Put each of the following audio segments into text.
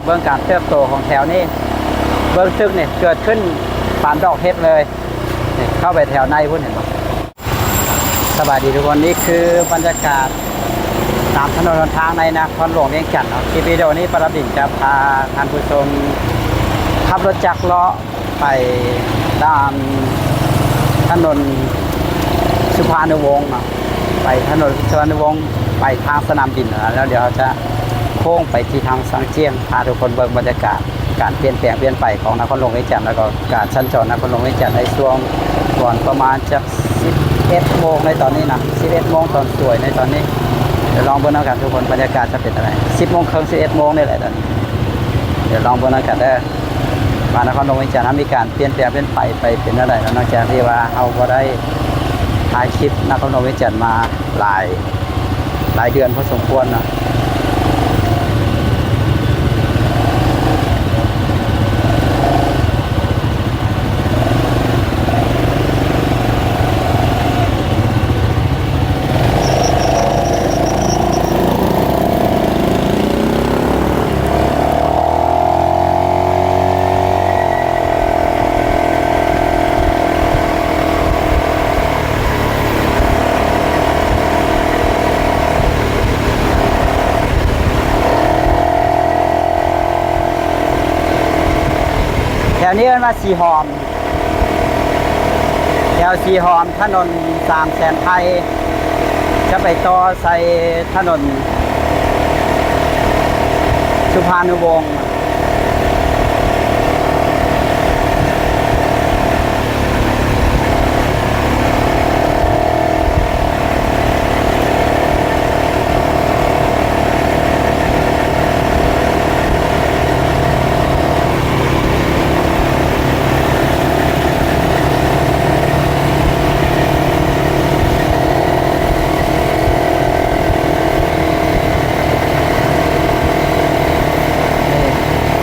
ເບິ່ງການເຕີບໂຕຂອງແຖວນີ້ ເບິ່ງຕຶກນີ້ເກີດຂຶ້ນປານດອກເຫັດເລີຍ. ນີ້ເຂົ້າໄປແຖວໃນພຸ້ນ ເຫັນບໍ່? ສະບາຍດີທຸກຄົນ, ນີ້ຄືບັນຍາກາດຕາມຖະໜົນຫົນທາງໃນນະຄອນຫຼວງວຽງຈັນເນາະ. ຄລິບວິດີໂອນີ້ປາລະບິນຈະພາທ່ານຜູ້ຊົມຂັບລົດຈັກເລາະ ໄປດ້ານຖະໜົນສຸພານຸວົງເນາະ, ໄປຖະໜົນສຸພານຸວົງ ໄປທາງສະໜາມບິນນະ, ແລ້ວດຽວເຮົາຈະໂຄ້ງໄປທີ່ທາງຊາງຈຽງ, ພາທຸກຄົນເບິ່ງບັນຍາກາດການປ່ຽນແປງປ່ຽນໄປຂອງນະຄອນຫຼວງວຽງຈັນ ແລ້ວກໍການສັນຈອນນະຄອນຫຼວງວຽງຈັນໃນຊ່ວງຕອນປະມານຈັກສິບເອັດໂມງໃນຕອນນີ້ນະ, ສິບເອັດໂມງຕອນສວຍໃນຕອນນີ້. ດຽວລອງເບິ່ງນຳກັນທຸກຄົນ, ບັນຍາກາດຈະເປັນຈັ່ງໃດ ສິບໂມງເຄິ່ງ ສິບເອັດໂມງນີ້ແຫຼະຕອນນີ້. ດຽວລອງເບິ່ງນຳກັນເດີ ວ່ານະຄອນຫຼວງວຽງຈັນເຮົາມີການປ່ຽນແປງປ່ຽນໄປ ໄປເປັນແນວໃດເນາະ, ຫຼັງຈາກທີ່ວ່າເຮົາບໍ່ໄດ້ຖ່າຍຄລິບນະຄອນຫຼວງວຽງຈັນມາຫຼາຍ ຫຼາຍເດືອນພໍສົມຄວນເນາະ. ແຖວນີ້ເອີ້ນວ່າສີຫອມ. ແຖວສີຫອມ ຖະໜົນສາມແສນໄພ ຈະໄປຕໍ່ໃສ່ຖະໜົນສຸພານຸວົງ.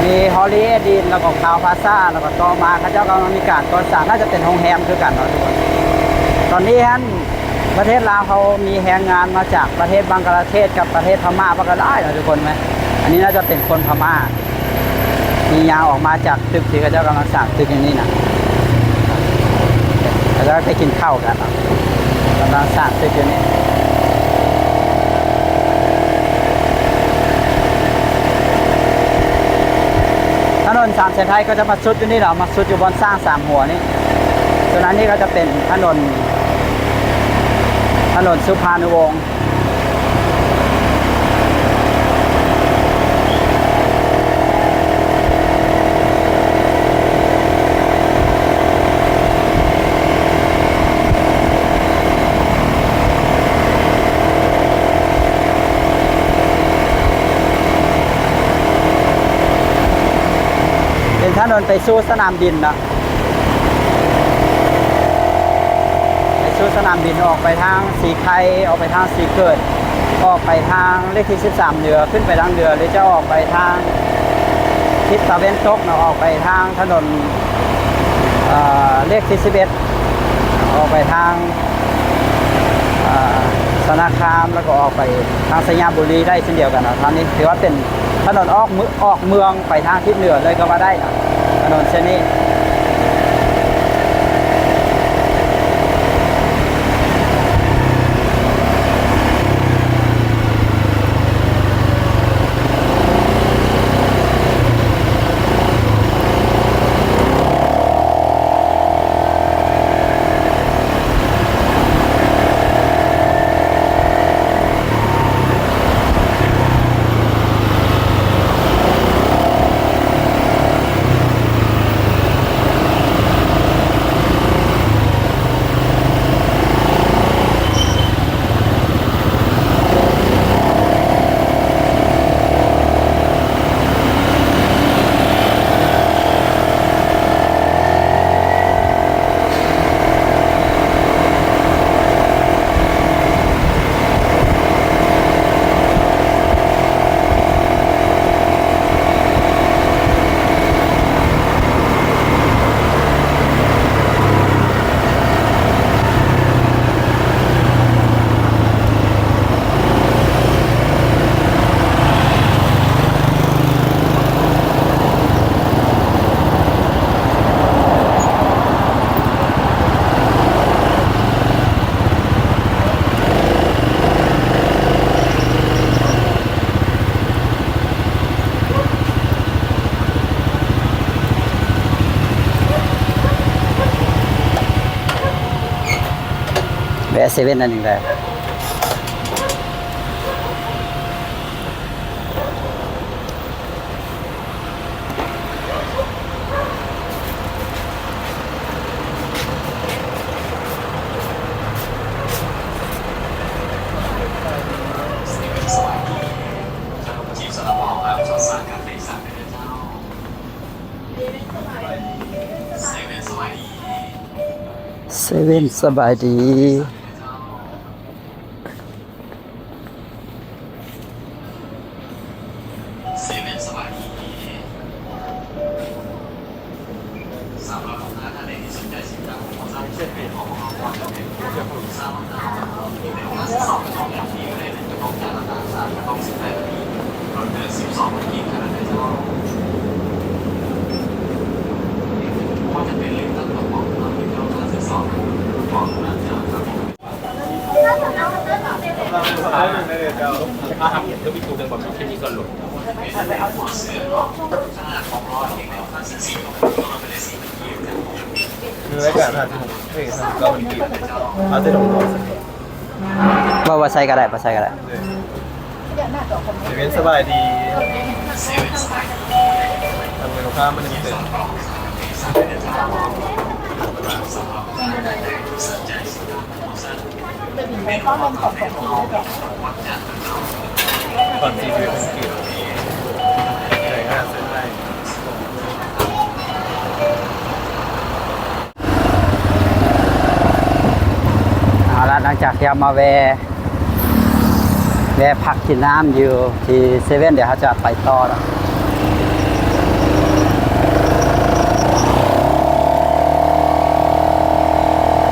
ມີຮໍລີເອດີນ ແລ້ວກໍຄາວພາຊາ ແລ້ວກໍຕໍ່ມາເຂົາເຈົ້າກຳລັງມີການກໍ່ສ້າງ ໜ້າຈະເປັນໂຮງແຮມຄືກັນເນາະທຸກຄົນ. ຕອນນີ້ຫັ້ນ ປະເທດລາວເຮົາມີແຮງງານມາຈາກປະເທດບັງກະລາເທດກັບປະເທດພະມ້າບັກຫຼາຍເນາະທຸກຄົນ. ອັນນີ້ໜ້າຈະເປັນຄົນພະມ້າ ທີ່ຍ່າງອອກມາຈາກຕຶກທີ່ເຂົາເຈົ້າກຳລັງສ້າງຕຶກຢູ່ນີ້ນະ. ເຂົາເຈົ້າໄປກິນເຂົ້າກັນເນາະ ກຳລັງສ້າງຕຶກຢູ່ນີ້. ຖະໜົນສາມແສນໄພກໍຈະມາສຸດຢູ່ນີ້ເນາະ ມາສຸດຢູ່ບ່ອນຊ້າງສາມຫົວນີ້. ສ່ວນອັນນີ້ກໍຈະເປັນຖະໜົນ ຖະໜົນສຸພານຸວົງ. ເປັນຖະໜົນໄປສູ່ສະໜາມບິນເນາະ. ໄປສູ່ສະໜາມບິນ ອອກໄປທາງສີໄຄ, ອອກໄປທາງສີເກີດ, ອອກໄປທາງເລກທີສິບສາມເໜືອ, ຂຶ້ນໄປທາງເໜືອ ຫຼືຈະອອກໄປທາງທິດຕາເວັນຕົກເນາະ, ອອກໄປທາງຖະໜົນ ເອີ ເລກທີສິບເອັດ ອອກໄປທາງ ເອີ ຊະນະຄາມ ແລ້ວກໍອອກໄປທາງໄຊຍະບູລີໄດ້ເຊັ່ນດຽວກັນເນາະ. ທາງນີ້ຖືວ່າເປັນຖະໜົນອອກເມືອງ ອອກເມືອງໄປທາງທິດເໜືອເລີຍກໍວ່າໄດ້ ຖະໜົນເສັ້ນນີ້. ເ ເຊເວັນອັນໜຶ່ງເດີ. ເຊເວັນສະບາຍດີ. ເວົ້າວ່າໃສ່ກໍໄດ້ ບໍ່ໃສ່ກໍໄດ້. ເຊເວັນສະບາຍດີ. ທາງເວລຄາມັນຍັງເປັນ ເອົາລະ ຫຼັງຈາກທີ່ເຮົາມາແວ່ ແວ່ພັກກິນນ້ຳຢູ່ທີ່ເຊເວັນ ດຽວເຮົາຈະໄປຕໍ່ເນາະ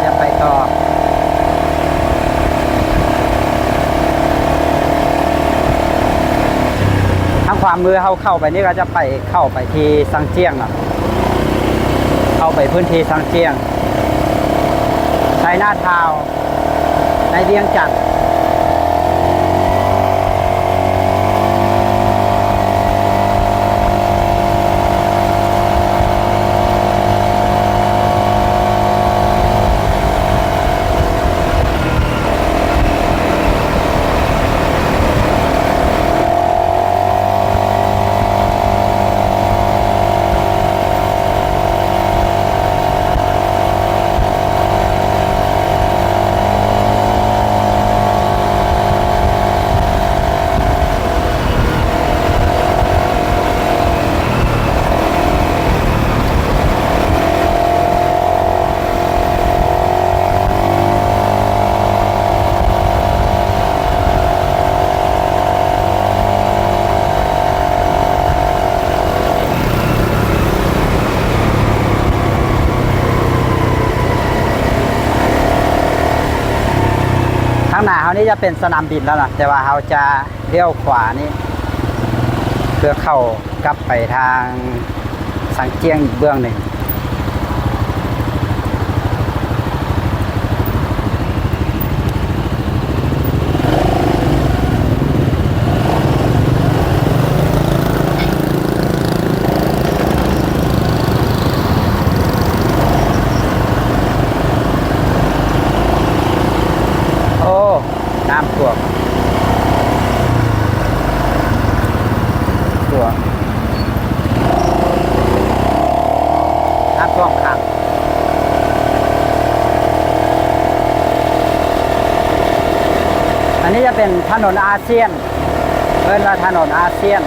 ຈະໄປຕໍ່. ທາງຂວາມືເຮົາເຂົ້າໄປນີ້ກໍຈະໄປ ເຂົ້າໄປທີ່ຊາງຈຽງເນາະ ເຂົ້າໄປພື້ນທີ່ຊາງຈຽງ ໄຊນາທາວ ໃນວຽງຈັນ. ທາງໜ້າເຮົານີ້ຈະເປັນສະໜາມບິນແລ້ວນະ ແຕ່ວ່າເຮົາຈະລ້ຽວຂວານີ້ ເພື່ອເຂົ້າ ກັບໄປທາງຊາງຈຽງອີກເບື້ອງໜຶ່ງ. ໂອ້ ນ້ຳຖ້ວມ ຖ້ວມ ນ້ຳຖ້ວມຂັງ. ອັນນີ້ຈະເປັນຖະໜົນອາຊຽນ ເອີ້ນວ່າຖະໜົນອາຊຽນ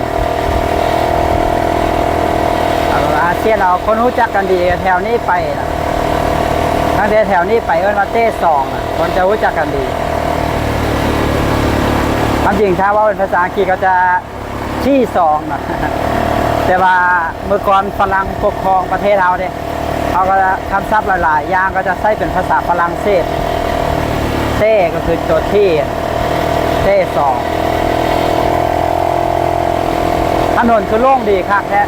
ຖະໜົນອາຊຽນ. ເອົາ ຄົນຮູ້ຈັກກັນດີແຖວນີ້ໄປນະ ຕັ້ງແຕ່ແຖວນີ້ໄປເອີ້ນວ່າເຕສອງນະ ຄົນຈະຮູ້ຈັກກັນດີ. ຄວາມຈິງຖ້າເວົ້າເປັນພາສາອັງກິດເຂົາຈະທີສອງນະ ແຕ່ວ່າເມື່ອກ່ອນຝຣັ່ງປົກຄອງປະເທດເຮົາເດ້ ເຂົາກໍຄຳສັບຫຼາຍໆຢ່າງກໍຈະໃຊ້ເປັນພາສາຝຣັ່ງເສດ ເຕກໍຄືຕົວທີ ເຕສອງ. ຖະໜົນຄືໂລ່ງດີຄັກແທ້.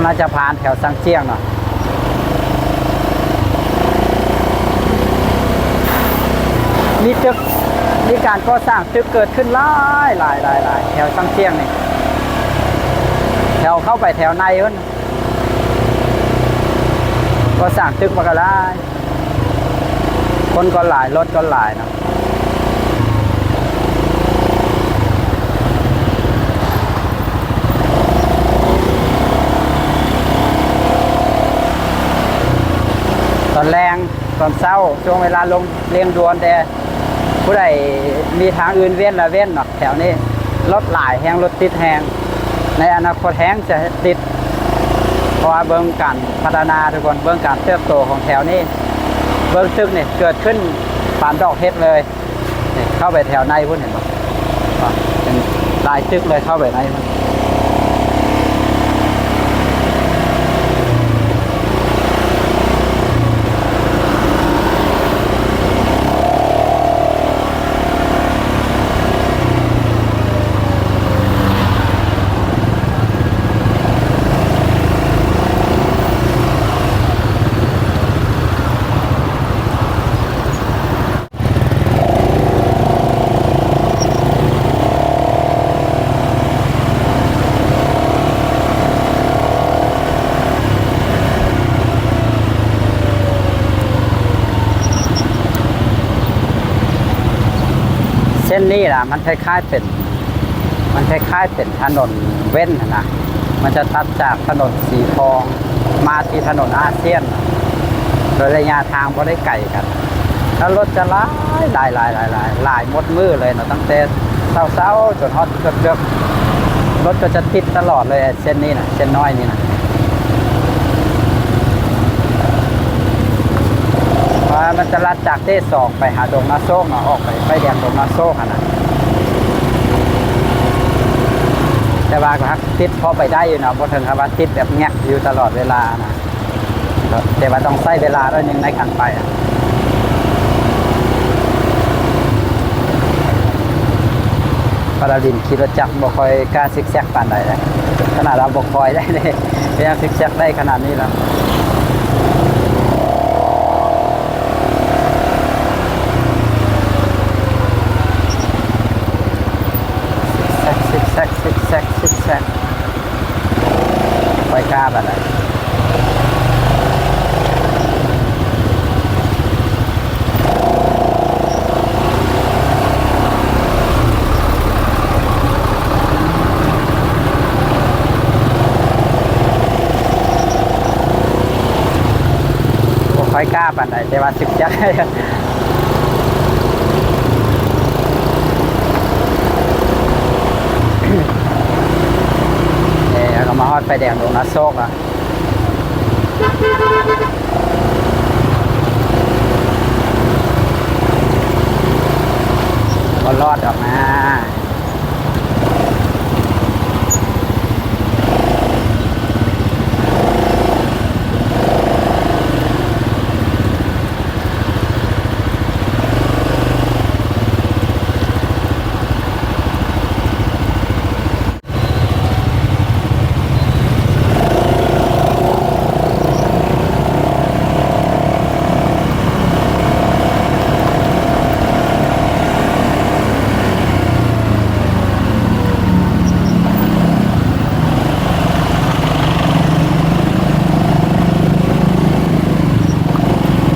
ນາຈະຜ່ານແຖວຊາງຈຽງເນາະ ມີຕຶກ ມີການກໍ່ສ້າງຕຶກເກີດຂຶ້ນຫຼາຍໆໆໆ ແຖວຊາງຈຽງນີ້ ແຖວເຂົ້າໄປແຖວໃນພຸ້ນ ກໍ່ສ້າງຕຶກມັນກໍຫຼາຍ ຄົນກໍຫຼາຍ ລົດກໍຫຼາຍເນາະ. ຕອນແລງ ຕອນເຊົ້າ ຊ່ວງເວລາລົງເລັ່ງດ່ວນແດ່ ຜູ້ໃດມີທາງອື່ນເວັ້ນລະເວັ້ນເນາະ ແຖວນີ້ລົດຫຼາຍແຮງ ລົດຕິດແຮງ ໃນອະນາຄົດແຮງຈະຕິດ ເພາະວ່າເບິ່ງການພັດທະນາທຸກຄົນ ເບິ່ງການເຕີບໂຕຂອງແຖວນີ້ ເບິ່ງຕຶກນີ້ເກີດຂຶ້ນປານດອກເຫັດເລີຍ. ນີ້ເຂົ້າໄປແຖວໃນພຸ້ນ ເຫັນບໍ່? ເປັນຫຼາຍຕຶກເລີຍ ເຂົ້າໄປໃນພຸ້ນ. ເສັ້ນນີ້ລະ ມັນຄ້າຍໆເປັນ ມັນຄ້າຍໆເປັນຖະໜົນເວັ້ນຫັ້ນນະ ມັນຈະຕັດຈາກຖະໜົນສີທອງມາທີ່ຖະໜົນອາຊຽນ ໂດຍໄລຍະທາງບໍ່ໄດ້ໄກກັນ ແລ້ວລົດຈະຫຼາຍ ຫຼາຍໆໆໆ ຫຼາຍໝົດມື້ເລີຍເນາະ ຕັ້ງແຕ່ເຊົ້າໆ ຈົນຮອດເກີກໆ ລົດກໍຈະຕິດຕະຫຼອດເລີຍ ເສັ້ນນີ້ນະ ເສັ້ນນ້ອຍນີ້ນະ ເພາະວ່າມັນຈະລັດຈາກເຕສອງໄປຫາດົງນາໂຊກເນາະ ອອກໄປໄຟແດງດົງນາໂຊກຫັ້ນນະ ແຕ່ວ່າກໍຮັກຕິດພໍໄປໄດ້ຢູ່ເນາະ ບໍ່ເຖິງກັບວ່າຕິດແບບແງກຢູ່ຕະຫຼອດເວລານະ ແຕ່ວ່າຕ້ອງໃຊ້ເວລາໜ້ອຍໜຶ່ງໃນການໄປນະ. ປາລາດິນຂີ່ລົດຈັກບໍ່ຄ່ອຍກ້າຊິກແຊັກປານໃດເດ້ ຂະໜາດວ່າບໍ່ຄ່ອຍໄດ້ເດ້ ກໍຍັງຊິກແຊັກໄດ້ຂະໜາດນີ້ລະ ຊິກແຊັກ ຊິກແຊັກ ຊິກແຊັກ ຊິກແຊັກ. ຄ່ອຍກ້າປານໃດ ບໍ່ຄ່ອຍກ້າປານໃດ ແຕ່ວ່າຊຶກຈັກ ເອີ ເຮົາກໍມາຮອດໄຟແດງດົງນາໂຊກລະ ບໍ່ລອດດອກນາ.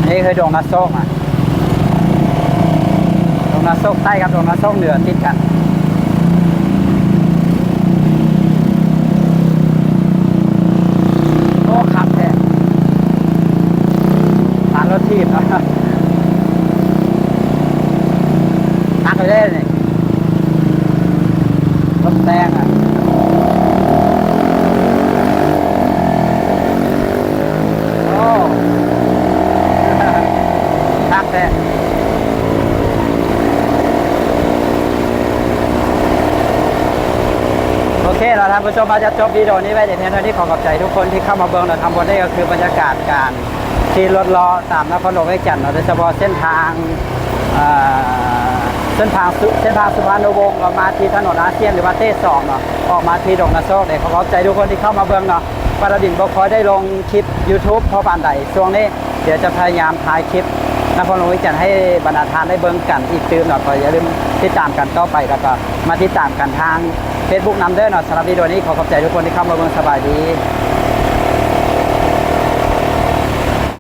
ນີ້ຄືດົງນາໂຊກນະ ດົງນາໂຊກໃຕ້ກັບດົງນາໂຊກເໜືອຕິດກັນ. ໂອ້ ຄັກແທ້ ປານລົດຖີບເນາະ ໜັກຢູ່ເດ້ນີ້ ລົດແຕ່ງອະ ໂອ້ ຄັກແທ້. ໂອເຄເນາະທ່ານຜູ້ຊົມ ເຮົາຈະຈົບວິດີໂອນີ້ໄວ້ແຕ່ພຽງເທົ່ານີ້. ຂໍຂອບໃຈທຸກຄົນທີ່ເຂົ້າມາເບິ່ງເນາະ. ທັງໝົດນີ້ກໍຄືບັນຍາກາດການຂີ່ລົດເລາະຕາມນະຄອນຫຼວງວຽງຈັນເນາະ, ໂດຍສະເພາະເສັ້ນທາງ ເອີ ເສັ້ນທາງສຸ ເສັ້ນທາງສຸພານຸວົງ ກໍມາທີ່ຖະໜົນອາຊຽນ ຫຼືວ່າເຕສອງເນາະ ອອກມາທີ່ດົງນາໂຊກເດ້. ຂໍຂອບໃຈທຸກຄົນທີ່ເຂົ້າມາເບິ່ງເນາະ. ປາລາດິນບໍ່ຄ່ອຍໄດ້ລົງຄລິບຢູທູບພໍປານໃດຊ່ວງນີ້. ດຽວຈະພະຍາຍາມຖ່າຍຄລິບນະຄອນຫຼວງວຽງຈັນໃຫ້ບັນດາທ່ານໄດ້ເບິ່ງກັນອີກຕື່ມເນາະ. ກໍຢ່າລືມຕິດຕາມກັນຕໍ່ໄປ ແລ້ວກໍມາຕິດຕາມກັນທາງເຟສບຸກນຳເດີເນາະ. ສຳລັບວິດີໂອນີ້ຂໍຂອບໃຈທຸກຄົນທີ່ເຂົ້າມາເບິ່ງ. ສະບາຍດີ.